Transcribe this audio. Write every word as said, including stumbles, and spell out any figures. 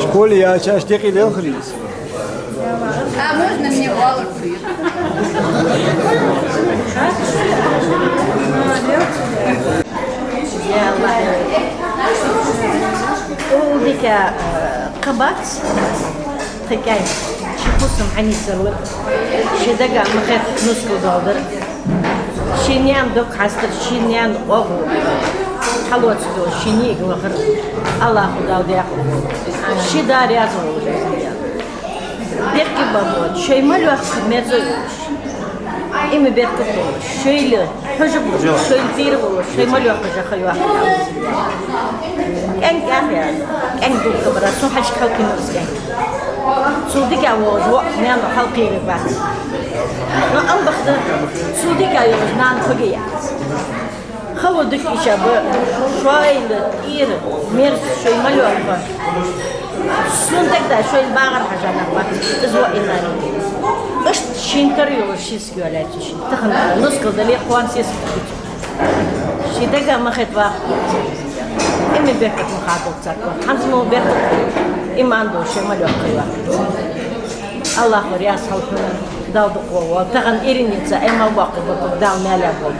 Школе яьча аша декъий лелхар из? А можно мне оалар цу? Укх дика, э, кхаъ бац, тха кӀаьнк, ший фусам хьанийсар ва, ший дага ма хетта нускал доаладар. Ший наьна дог хьастар, ший наьна оагӀув хьалоацаш долаш, ший нийсса вахар, Аллахӏо Дала декъала волва. Ший да раьза волва. Беркате ба бола, шоай мел йоккха мерза йолаш, иман беркат болаш, шоайла хьожа болаш, шоайла тӀера болаш, шоай мел йоккха жаха йоаккхаш. КӀаьнк яхар, кӀаьнк дукха бар, сона хьалхашка хьалкхийнар из кӀаьнк. Цул дика волаш воӀ наьна хьалкхийра бац. Но ам бакъда, цул дика йолаш нана хургья яц. Хало дика иша ба, шоайла тӀера мерза шоай мел йоккха. Сона дагадоагӀа, шоайла багӀар хьажа нах бац, из воӀ нана. Иштта шийна тара йолаш сесаг йоалаяьй цо шийна. Тахан нускал дале, кхоана сесаг дий цо. Ший дага ма хетта ваха. Иман беркат ма хадолда царга. ХӀанз мо беркат, иман долаш шоай мел йоккха йоаккхаш. Аллахӏо раьза хилва хьона, Дала дукха волва. Тахан иринница, ай мел боккхий ба, Дала маьле болба.